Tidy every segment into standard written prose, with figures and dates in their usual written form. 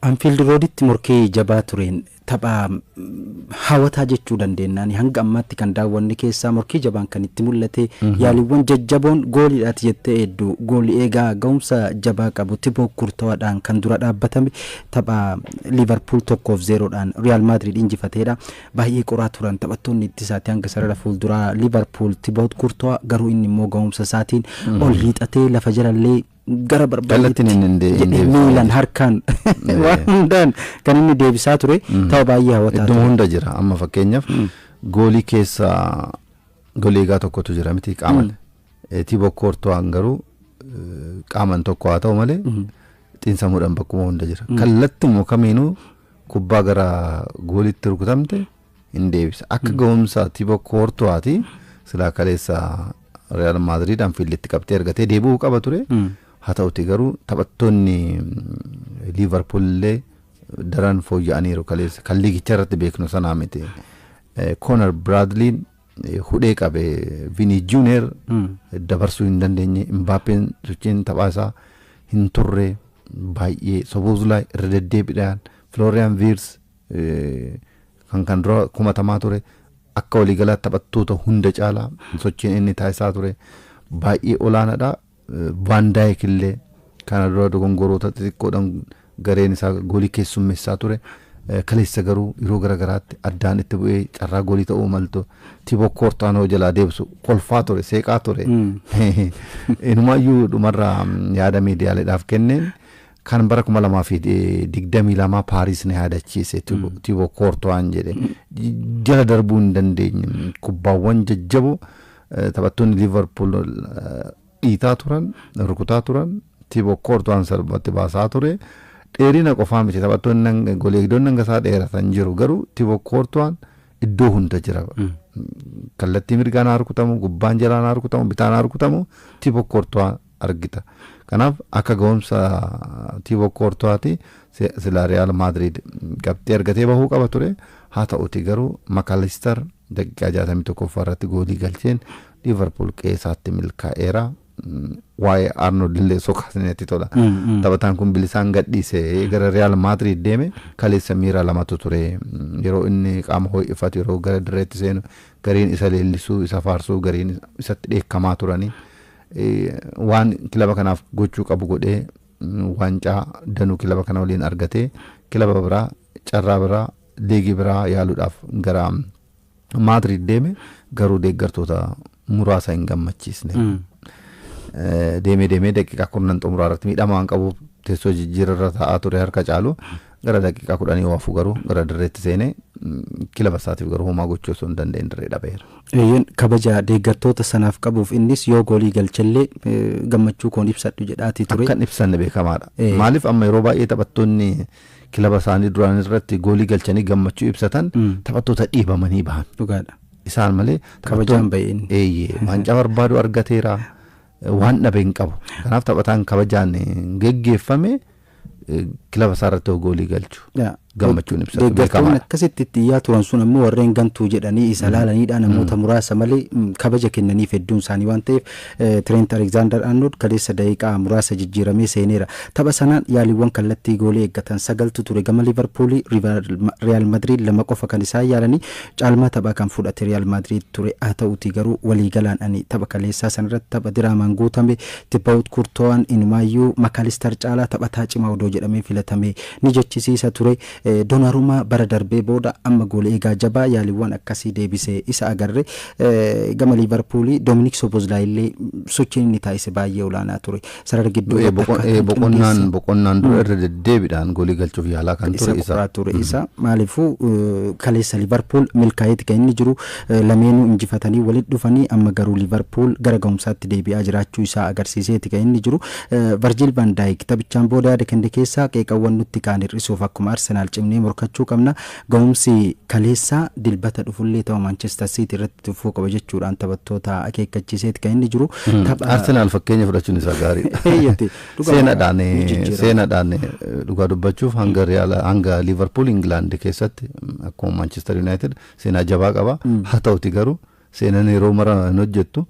Anfield Roaditti morkii jabaa tureen tapha hawwataa jechuu dandeenyaan hanga ammaatti kan daawwanne keessaa morkii jabaan kan itti mul'ate, yaaliiwwan jajjaboon gooliidhaati jettee hedduu goolii eegaa ga'umsa jabaa qabu Tiboo Kurtawaadhaan kan dura dhaabbatame tapha Liverpool 1-0dhaan Real Madrid injifateedha. Baay'ee qoraa turan taphattoonni ittisaati hanga sarara fuulduraa Liverpool Tiboo Kurtawaa, garuu inni immoo ga'umsa isaatiin ol hiixatee lafa jalallee gara barbaadetti miilan harkaan waan hundaan kan inni deebisaa ture tapha baay'ee hawwataa ture. Iddoo hunda jira. Amma fakkeenyaaf goolii keessa goolii eegaa tokkotu jira miti qaaman. Tiboo Koortowaan garuu qaaman tokko haa ta'u malee xiinsammuudhaan bakkuma hunda jira. Kallattuma kamiinuu kubbaa gara goolitti rukutamte hin deebisa. Akka ga'umsa Tiboo Koortowaati silaa kaleessa Real Madrid Anfielditti qabxee argatee deebi'uu qaba ture. Haa ta'uti garuu taphattoonni Liverpool illee daran fooyya'aniiru kaleessa kan liigicha irratti beeknu sanaa miti. Conor Bradley hudhee qabe, Vini Junior dabarsuu hin dandeenye, Mbappeen sochiin taphaa isaa hin turre baay'ee, Szoboszlai irra deddeebiidhaan, Florian Wirtz kan dura kumatamaa ture akka waliigalaatti taphattoota hunda caalaa sochiin inni taasisaa ture baay'ee olaanaadha. Van Dijk illee kana dura dogongoroota xixiqqoodhaan gareen isaa goolii keessummeessaa ture. Kaleessa garuu yeroo garaagaraatti addaan itti bu'ee carraa goolii ta'uu maltu Tiboo Koortaan jalaa deebisu kolfaa ture, seeqaa ture. Inumaayyuu dhumarraa yaada miidiyaaleedhaaf kenneen kan bara 2022 Paariis na yaadachiise Tiboo Koortaan jedhe. Jala darbuu hin dandeenye, kubbaawwan jajjaboo taphattoonni Liverpool dhiitaa turan, rukutaa turan, Tiboo Koortaan salphatti baasaa ture. Dheerina qofaa miti, taphattoonni goolii eegdonni hanga isaa dheeratan jiru, garuu Tiboo Koortaan iddoo hunda jira. Kallattii mirgaan haa rukutamu, gubbaan jalaan haa rukutamu, bitaan haa rukutamu, Tiboo Koortaan argita. Kanaaf akka ga'umsa Tiboo Koortaati silaa Real Madrid qabxee argatee bahuu qaba ture. Haa ta'uti garuu Makalister daqiiqaa 61ffaa irratti goolii galcheen Liverpool qe'eesaatti milkaa'eera. Waa'ee Arnold illee osoo kaasneetti tola. Taphataan kun bilisaan gadhiisee gara Real Madrid deeme. Kaleessa miira lamatu ture. Yeroo inni qaama ho'ifatu, yeroo gara dirreetti seenu, gariin isa leellisuu, isa faarsuu, gariin isatti dheekkamaa turanii. Waan kilaba kanaaf gochuu qabu godhee, waancaa danuu kilaba kana waliin argatee, kilaba biraa, carraa biraa, liigii biraa yaaluudhaaf gara Madrid deeme, garuu deeggartoota muraasa hin gammachiisne. Deemee deemee daqiiqaa 10 xumuraa irratti miidhama waan qabuuf teessoo jijjiirarra taa'aa ture harka caalu. Gara daqiiqaa 10 waafu garuu gara dirreetti seenee kilaba isaatiif garuu homaa gochuu osoo hin danda'in dirree dhabeera. Eeyyeen, kabaja deeggartoota sanaaf qabuuf innis yoo goolii galchellee gammachuu koon ibsadhu jedhaatii ture. Akkan ibsanne beekamaadha. Maaliif amma yeroo baay'ee taphattoonni kilaba isaanii duraan irratti goolii galchanii gammachuu ibsatan taphattoota dhiibamanii bahan. Dhugaadha. Isaan malee kabajaan ba'e inni. Eeyyee, waancaa barbaadu argateera, waan dhabe hin qabu. Kanaaf taphataan kabajaan geggeeffame kilaba isaa irratti goolii galchu gammachuun ibsatu Deeggartoonni beekamaadha. akkasitti itti iyyaa turan sun ammoo warreen gantuu jedhanii isa laalanidha namoota muraasa malee kabaja kennaniif hedduun isaanii waan ta'eef. Trent Alexander Arnold kaleessa daqiiqaa muraasa jijjiiramee seeneera. Tapha sanaan yaaliiwwan kallattii goolii eeggatan sagaltu ture gama Liverpoolii, Real Madrid lama qofa kan isaan yaalanii. Caalmaa taphaa kan fudhate Real Madrid ture. Haa ta'uti garuu waliigalaan ani tapha kaleessaa sanarratti tapha diraamaan guutame, Thibaut Courtois inumaayyuu Makalister caalaa taphataa cimaa odoo jedhamee filatame ni jechisiisa ture. Donnarummaa bara darbee booda amma goolii eegaa jabaa yaaliiwwan akkasii deebisee isa agarre. Gama Liverpoolii Dominic Szoboszlai illee sochiin inni taasise baay'ee olaanaa ture. Sarara gidduu irratti akkaataan Boqonnaan qindeessa boqonnaan dura irra deddeebiidhaan goolii galchuuf yaalaa kan isa ture isa. Qoraa ture isa. Maaliifuu kaleessa Liverpool milkaa'eeti kan inni jiru, lameenuu injifatanii walitti dhufanii, amma garuu Liverpool gara ga'umsaatti deebi'aa jiraachuu isaa agarsiiseeti kan inni jiru. Virgil van Dijk taphichaan booda yaada kenne keessaa qeeqawwan nutti kaan hir'isuuf akkuma Arsenal cimnee morkachuu qabna. Ga'umsi kaleessaa dilbata dhufullee ta'u Manchester City irratti tufuu qaba jechuudhaan taphattoota akeekkachiiseeti kan inni jiru. Tapha Arsenaal fakkeenya fudhachuun isaa gaariidha. Eeyyate, dhugaa Seenaadhaan ni jijjiirama. Seenaadhaan dhugaa dubbachuuf hanga Real hanga Liverpool England keessatti akkuma Manchester United seenaa jabaa qaba. Haa ta'uti garuu seenaan yeroo mara hin hojjettu.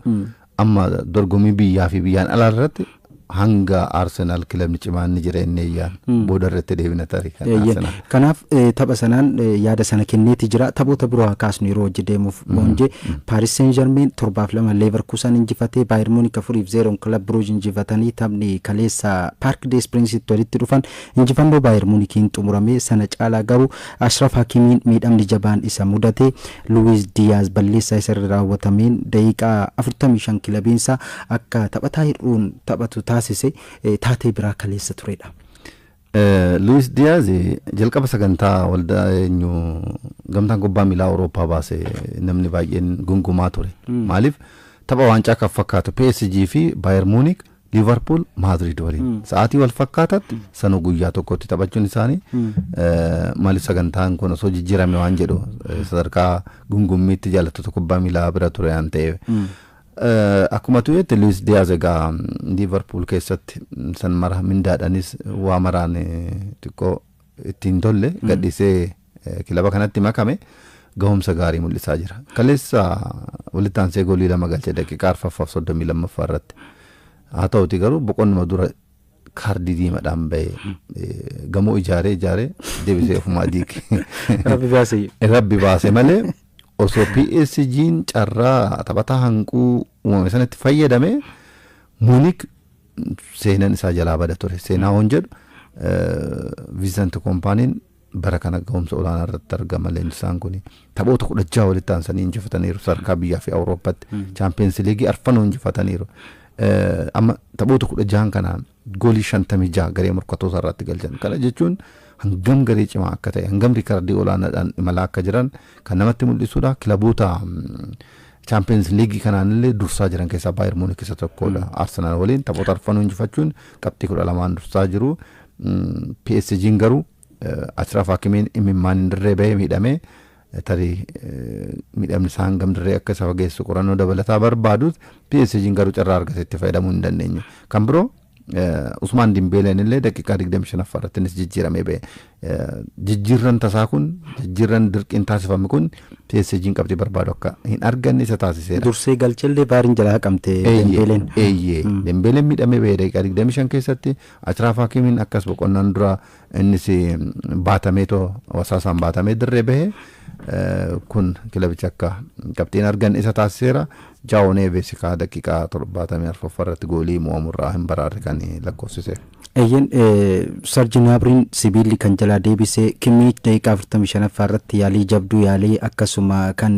Amma dorgommii biyyaa fi biyyaan alaa irratti Hanga Arsenaal kilabni cimaan ni jira inni iyyaan booda irratti deebina tarii kan Arsenaal. Kanaaf tapha sanaan yaada sana kenneeti jira. Taphoota biroo haa kaasnu yeroo hojii deemuuf boonjee Paaris Seen Jarmeen 7-2 Leverkusen injifatee Baayern Muunik 4-0 Kilab Bruj injifatanii taphni kaleessa Park des Prinsitti walitti dhufan injifannoo Baayern Muunikiin xumurame. Sana caalaa garuu Ashraf Hakimiin miidhamni jabaan isa mudate Luwiis Diyaaz balleessaa isarra raawwatameen daqiiqaa 45 kilabiinsaa akka taphataa hir'uun taphatu taasise taatee biraa kaleessa turedha. Luis Diyaaz jalqaba sagantaa waldaa eenyu gamtaan kubbaa miilaa Awurooppaa baase namni baay'een gungumaa ture. Maaliif tapha waancaa kan fakkaatu PSG fi Bayern Munich, Liverpool, Madrid waliin sa'aatii wal fakkaataatti sanuu guyyaa tokkotti taphachuun isaanii maaliif sagantaan kun osoo jijjiirame waan jedhu sadarkaa gungummiitti jaallattoota kubbaa miilaa bira ture waan ta'eef. Akkuma tu'etti Luis Diyaaz egaa Liverpool keessatti san mara mindaadhaanis waa maraan xiqqoo ittiin tolle gadhiisee kilaba kanatti makame gahumsa gaarii mul'isaa jira. Kaleessa walitti aansee goolii 2 galche daqiiqaa 4:32 irratti. Haa ta'uti garuu boqonnuma dura kaardii diimaadhaan bahee gamoo ijaaree deebisee ofumaa diige. Rabbi baase. Rabbi baase malee osoo PSG'n carraa taphataa hanquu uumame sanatti fayyadame Munich seenaan isaa jalaa bada ture. Seenaa hoon jedhu Vincent Kompaniin bara kana gahumsa olaanaa irratti argama leenjisaan kun taphoota 16 walitti aansanii injifataniiru sadarkaa biyyaa fi Awurooppaatti Chaampiyoons Liigii arfanuu injifataniiru. Amma taphoota 16 kanaan goolii 56 garee morkattoota irratti galchan. Kana jechuun hangam garee cimaa akka ta'e hangam riikardii olaanaadhaan imalaa akka jiran kan namatti mul'isudha. Kilaboota Chaampiyoons Liigii kanaan illee dursaa jiran keessaa Baayern Muunik isa tokkodha. Arsenaal waliin taphoota arfanuu injifachuun qabxii 12 dursaa jiru. PSG'n garuu Ashraf Hakimiin imimmaan dirree bahee miidhamee tarii miidhamni isaa hangam dirree akka isa fageessu qorannoo dabalataa barbaadus PSG'n garuu carraa argate itti fayyadamuu hin dandeenye. Kan biroo Usmaan Dimbeeleen illee daqiiqaa 25 irratti innis jijjiiramee ba'e. Jijjiirran tasaa kun jijjiirran dirqiin taasifame kun PSG'n qabxii barbaadu akka hin arganne isa taasiseera. Dursee galchellee baariin jalaa haqamte Dembeeleen. Eeyyee Dembeeleen miidhamee ba'e daqiiqaa 25 keessatti Ashraf Hakimiin akkas boqonnaan dura innis baatameetoo wasaasaan baatamee dirree bahe kun kilabicha akka qabxiin arganne isa taasiseera. Jaa'oo Neves daqiiqaa 74 irratti goolii mo'amurraa hin baraarre kan lakkoofsise. Eeyyeen Sarji Naabriin sibiilli kan jalaa deebisee Kimmiich daqiiqaa 45 irratti yaalii jabduu yaalee akkasuma kan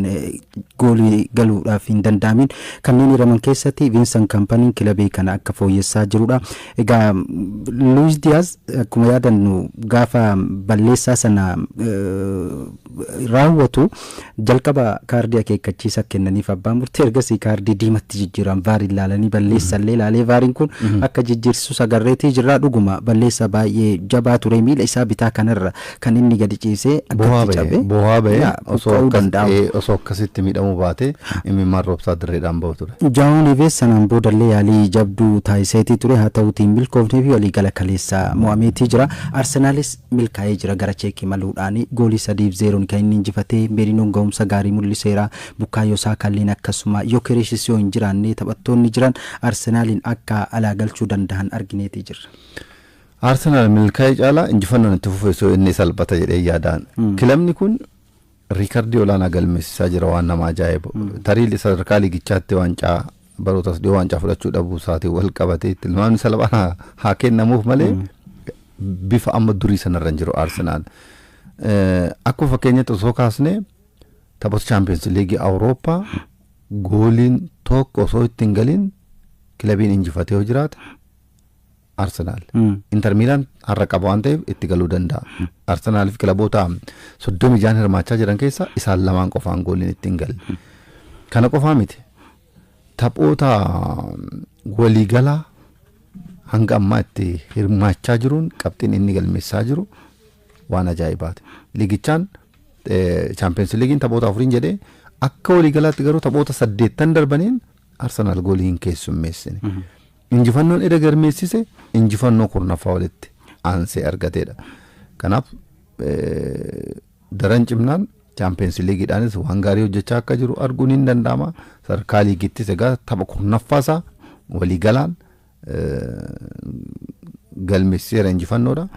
goolii galuudhaaf hin danda'amin kanneen hiraman keessatti Vincent Kompaniin kilabii kana akka fooyyessaa jirudha. Egaa Luis Diyaaz akkuma yaadannu gaafa balleessaa sana raawwatu jalqaba kaardii akeekkachiisa kennaniif abbaan murtee ergasii kaardii diimatti jijjiiran vaariin ilaalanii balleessallee ilaalee vaariin kun akka jijjiirsisu agarreetii jirraa. Dhuguma balleessa baay'ee jabaa ture miila isaa bitaa kanarra kan inni gadi ciisee akkatti cabe Bohaa ba'ee osoo akkasitti miidhamuu baate imimmaan roobsaa dirreedhaan bahu ture. Jaa'oo Neves sanaan boodallee yaalii jabduu taasiseetii ture haa ta'uutiin milkoofnee fi waliigala kaleessa mo'ameetii jira. Arsenaalis milkaa'ee jira gara cheekii maluudhaan goolii 3-0 kan inni injifatee Merinoon ga'umsa gaarii mul'iseera. Bukaayoo Saakaalleen akkasuma Yokereeshis yoo hin jiraanne taphattoonni jiran Arsenaaliin akka alaa galchuu danda'an argineetii jirra. Arsenaal milkaa'ee caalaa injifannoon itti fufeessuu inni salphata jedhee yaadaan. Kilabni kun riikardii olaanaa galmeessisaa jira waan nama ajaa'ibu. Tarii sadarkaa liigichaatti waancaa barootas dhiyoo waancaa fudhachuu dhabuu isaatiin wal qabatee tilmaamni salphaan haa kennamuuf malee bifa amma durii sanarra hin jiru Arsenaal. Akkuma fakkeenyatti osoo kaasne taphoota Chaampiyoons Liigii Awurooppaa gooliin tokko osoo ittiin galiin kilabiin injifatee yoo jiraate Arsenaal. Inter Miilaan har'a qaba waan ta'eef itti galuu danda'a. Arsenaal fi kilaboota 36 hirmaachaa jiran keessaa isaan lamaan qofaan gooliin ittiin galle. Kana qofaa miti. Taphoota waliigalaa hanga ammaa itti hirmaachaa jiruun qabxiin inni galmeessaa jiru waan ajaa'ibaati. Liigichaan Chaampiyoons Liigiin taphoota 4 jedhee akka waliigalaatti garuu taphoota 8 darbaniin Arsenaal goolii hin keessummeessine. Injifannoon edda galmeessise injifannoo 10ffaa walitti aansee argateedha. Kanaaf daran cimnaan Chaampiyoons Liigiidhaanis waan gaarii hojjechaa akka jiru arguun hin danda'ama. Sadarkaa liigittis egaa tapha 10ffaa isaa waliigalaan Galmeessiseera injifannoodha.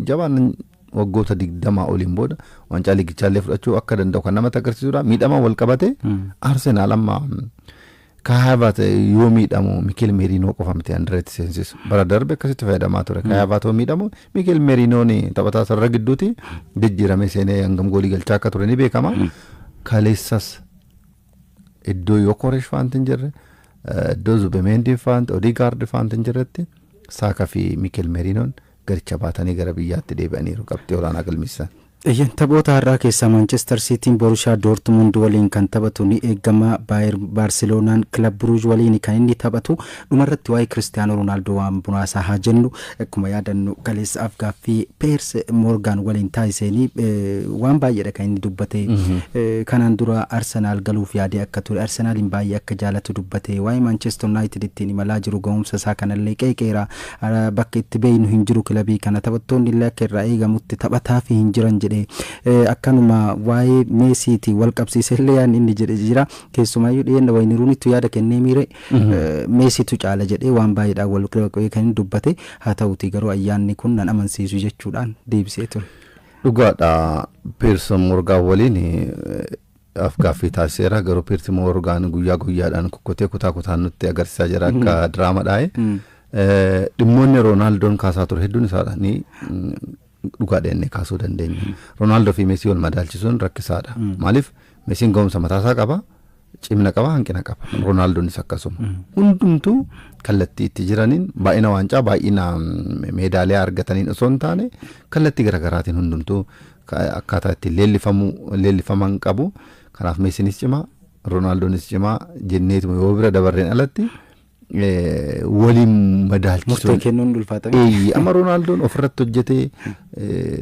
Jabaan waggoota 20 oliin booda waancaa liigichaallee fudhachuu akka danda'u kan namatti agarsiisudha. Miidhama wal qabate Arsenaal amma Kai Havertz yoo miidhamu Mikel Merinoo qofa miti Andireetti seensisu. Bara darbe akkasitti fayyadamaa ture. Kai Havertz yoo miidhamu Mikel Merinoon taphataa sarara gidduuti jijjiiramee seenee hangam goolii galchaa akka ture ni beekama. Kaleessas iddoo yoo Koresh faanti hin jirre, iddoo Zubimeendii faanti, Odegaard faanti hin jirretti Saaka fi Mikel Merinoon garicha baatanii gara biyyaatti deebi'aniiru qabxii olaanaa galmeessisan. Taphoota har'aa keessaa Manchester Cityin Borussia Dortmund waliin kan taphatu ni eegama. Baarseloonaan Club Brugge waliin kan inni taphatu. Dhumarratti waa'ee Kiristiyaanoo Roonaaldoo waan muraasaa haa jennu. Akkuma yaadannu kaleessa afgaaffii Piers Morgan waliin taasisanii waan baay'eedha kan inni dubbate. Kanaan dura Arsenaal galuuf yaadee akka ture, Arsenaaliin baay'ee akka jaalatu dubbate. Waa'ee Manchester United ittiin imalaa jiru ga'umsa isaa kanallee qeeqeera. Bakka itti beeynu hin jiru kilabii kana, taphattoonni illee akka irraa eegamutti taphataa fi hin jiran jedhe. Akkanuma waa'ee Meesiitii wal qabsiise illee yaan inni jedhe jira. Keessumaayyuu dhiyeenya Wayne Rooneytu yaada kennee miire Meesiitu caala jedhee waan baay'eedhaan wal qabee kan inni dubbate. Haa ta'uti garuu ayyaanni kun nan amansiisu jechuudhaan deebisee ture. Dhugaadha, Piers Morgan waliin afgaaffii taasiseera, garuu Piers Morgan guyyaa guyyaadhaan kukkutee kutaa kutaan nutti agarsiisaa jira akka diraamaadhaa. Dhimmoonni Roonaaldoon kaasaa ture hedduun isaadha ni dhugaadha jennee kaasuu dandeenya. Roonaaldoo fi Meesii wal madaalchisuun rakkisaadha. Maaliif Meesiin ga'umsa mataasaa qaba, cimina qaba, hanqina qaba. Roonaaldoonis akkasuma. Hundumtuu kallattii itti jiraniin baay'ina waancaa, baay'ina meedaaliyaa argataniin osoo hin taane kallattii garaagaraatiin hundumtuu akkaataa ittiin leellifaman qabu. Kanaaf Meesiinis cimaa, Roonaaldoonis cimaa jenneetuma yoo bira dabarreen alatti waliin madaalchisuun. Murtee kennuun ulfaatame. Amma Roonaaldoon ofirratti hojjetee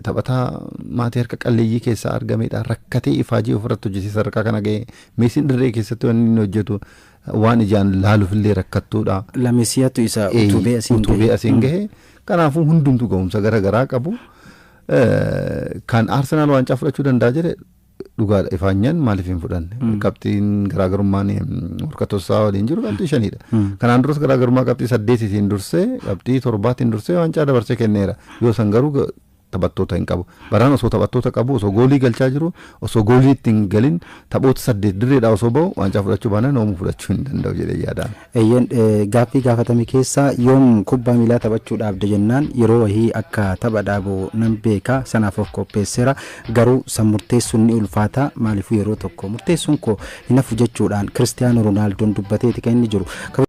taphataa maatii harka qalleeyyii keessaa argamedha. Rakkatee ifaajee ofirratti hojjetee sadarkaa kana ga'e. Meesiin dirree keessatti wanni inni hojjetu waan ijaan laaluufillee rakkattuudha. Lamesiyaatu isa utubee asiin gahe. Utubee asiin gahe. Kanaafuu hundumtuu ga'umsa gara garaa qabu. Kan Arsenaal waancaa fudhachuu danda'a jedhe dhugaadha, ifaanyaan maaliif hin fudhanne? Qabxiin garaagarummaan morkattoota waliin jiru qabxii 5dha. Kanaan duras garaagarummaa qabxii 8tiin dursee, qabxii 7tiin dursee waancaa dabarsee kenneera. Yoo san garuu taphattoota hin qabu. Baraan osoo taphattoota qabu, osoo goolii galchaa jiru, osoo goolii ittiin galin taphoota 8 dirreedhaa osoo bahu waancaa fudhachuu baanaan oomuu fudhachuu hin danda'u jedhee yaadaan. Eeyyeen, gaaffii gaafatame keessaa yoom kubbaa miilaa taphachuu dhaabde jennaan, yeroo wahii akka tapha dhaabu nan beeka, sanaaf of qopheesseera, garuu san murteessuun ni ulfaata, maaliifuu yeroo tokko murteessuun koo hin hafu jechuudhaan Kiristiyaanoo Roonaaldoon dubbateeti kan inni jiru.